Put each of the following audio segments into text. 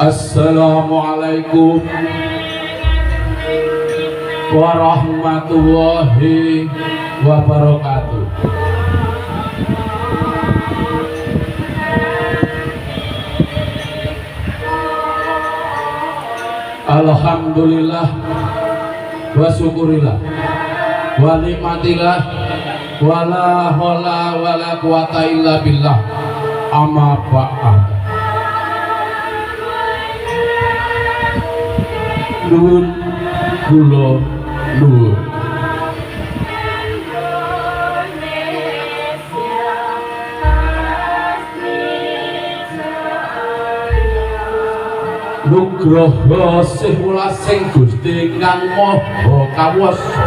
Assalamualaikum warahmatullahi wabarakatuh. Alhamdulillah wa syukurillah wa nikmatillah wa la haula wa la quwata illa billah amma ba'd. Nuwun kula nuwun. Nugroho sih welasing Gusti ingkang Maha Kawasa.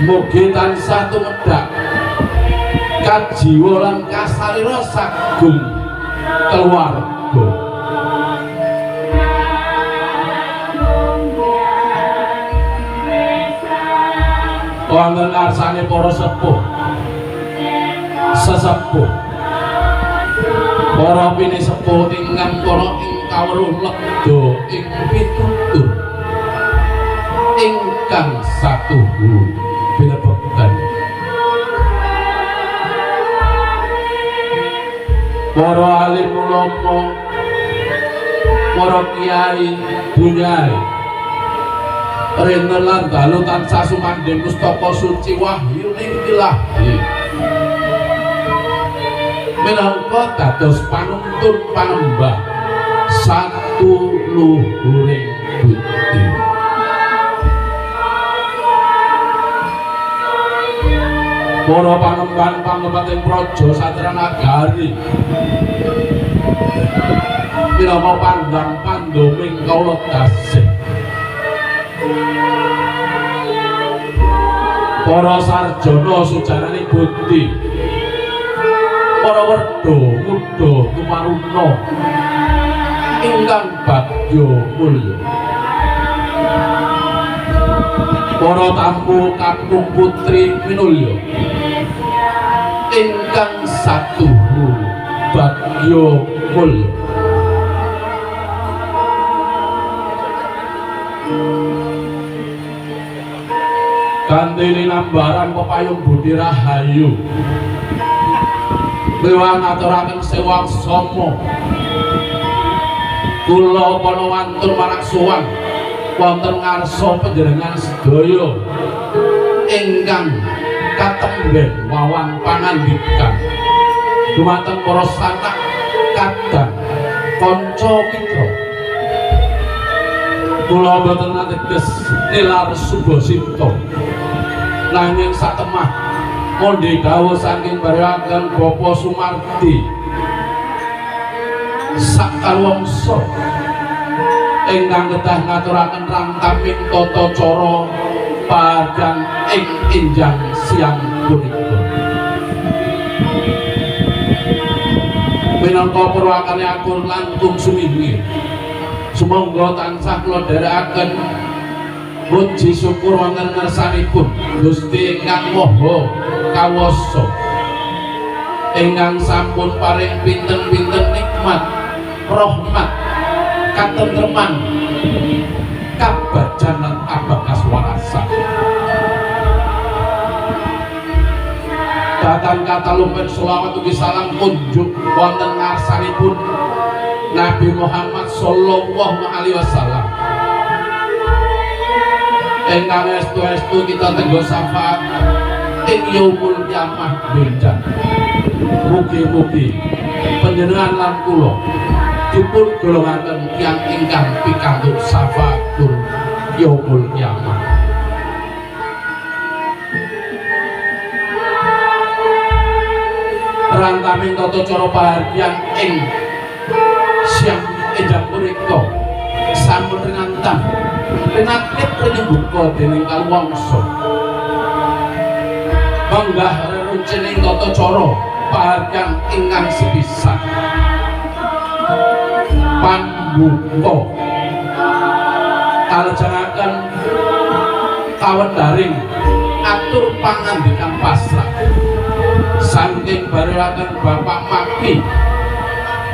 Mugi tansah tumedhak kajiwa lan kasalira sagung keluarga. Wonten ngarsane para sepuh, sesepuh, para pinisepuh ingkang para ing kawruh lega ing pitutur ingkang satuhu binebekten. Para alim ulama, para kiai bunyai, rene lan dalu tansah sumandhing pustaka suci wahyu ning ilahi minangka dados panuntun panembah satu luhuring budi. Para panembahan pangembating praja satria nagari minangka pandang pandoming kawula dasih. Para sarjana sujananing budi, para werda muda tumaruna ingkang bagya mulya, para tamu kakung putri minulya ingkang satuhu bagya mulya. Kanthi linambaran pepayung budi rahayu miwah ngaturaken sewang somo kula pana wantun marang sowan wonten ngarsa panjenengan sedaya ingkang katemben wawan pangandikan dumateng para sanak kadang kanca mitra. Kula boten ateges nilar subasita nanging satemah mondhe dawuh saking barewaken Bapak Sumardi sakaluwangsa ingkang kedah ngaturaken rangkaming tata cara pahargyan ing injang siang punika. Minangka purwakane akur langkung suminggi, sumangga tansah kula dherekaken muji syukur wonten ngersanipun Gusti ingkang Maha Kawasa ingkang sampun paring pinten-pinten nikmat, rahmat, katentreman, kabajan lan abakaswarasan. Datan katalumpen sholawat ugi salam kunjuk wonten ngarsanipun Nabi Muhammad sallallahu alaihi wasallam ingkang estu-estu kita tenggo syafaat ing yaumul kiamah benjang. Mugi-mugi panjenengan lan kula dipun golongaken tiyang ingkang pikantuk syafaatul yaumul kiamah. Rantaming tata cara pahargyan ing siang enjang punika sampun rinantam rinatip rinembuka dening kaluwangsa. Menggah reruncining tata cara pahargyan ingkang sepisan pambuka kalejengaken kawendaring atur pangandikan pasrah saking saking barelaken Bapak Maki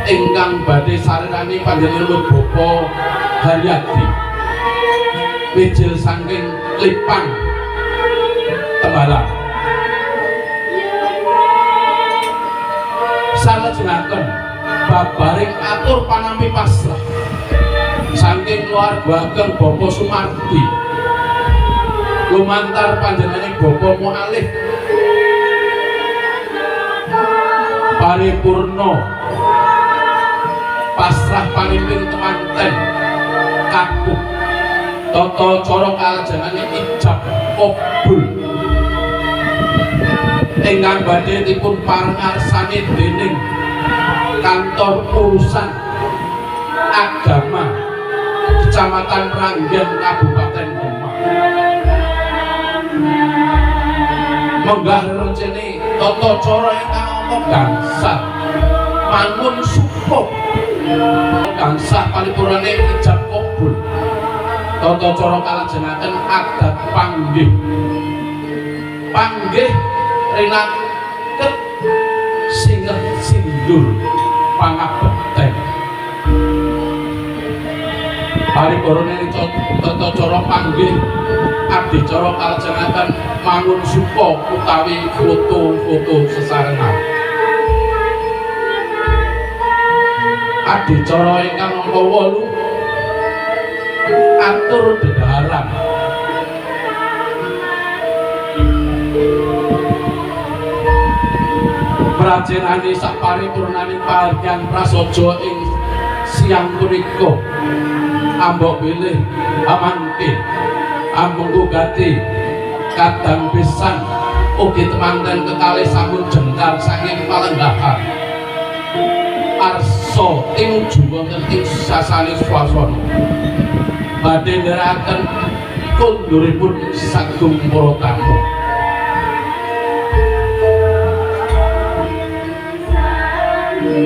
ingkang badhe sarirani panjenenganipun Bapak Haryadi wijil saking Lipang Tembalang. Salajengaken babaring atur panampi pasrah saking keluarga ageng Bapak Sumardi lumantar panjenengane Bapak Mualif paripurna pasrah pamimpin temanten kakuh tata cara kalajengane ijab kabul ingkang badhe dipun parengarsani dening kantor urusan agama Kecamatan Mranggen Kabupaten Demak. Menggah rencene tata cara ingkang angka gangsal mangun supa gangsah paripurnane ijab kabul tata cara kalajengaken adat panggih panggih rinaket singet sindur pangabekten paripurnane tata cara panggih adicara kalajengaken mangun supa utawi foto-foto sesarengan. Adicara ingkang angka 8 atur dedaharan prajenani saparipurnaning pahargyan prasaja ing siang punika ambok bilih amangke amengku gati kadang pisan ugi temanten kekalih sampun jengkar saking palenggahan arsa tinuju wonten ing sasane swasana badhe nderekaken konduripun sagung para tamu.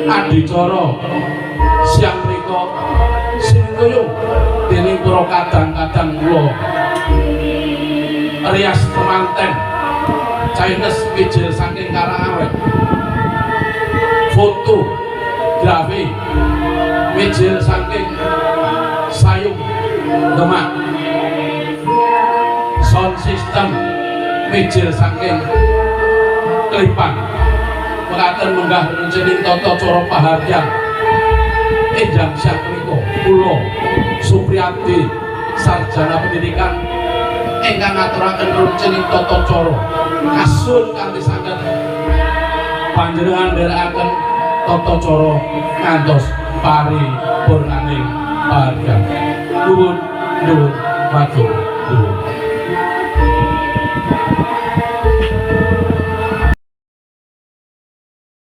Adicara siang mriku sinuyung dening para kadang-kadang kula rias temanten Chinese wijil saking Karangawet foto grafi wijil saking Sayung Demak sound system wijil saking Klipang mekaten menggah rencening tata cara pahargyan enjang siang punika kula Supriyadi sarjana pendidikan ingkang ngaturaken rencening tata cara kasun kanthi saged panjenengan nderekaken tata cara ngantos paripurnaning pahargyan. Nuwun nuwun matur nuwun.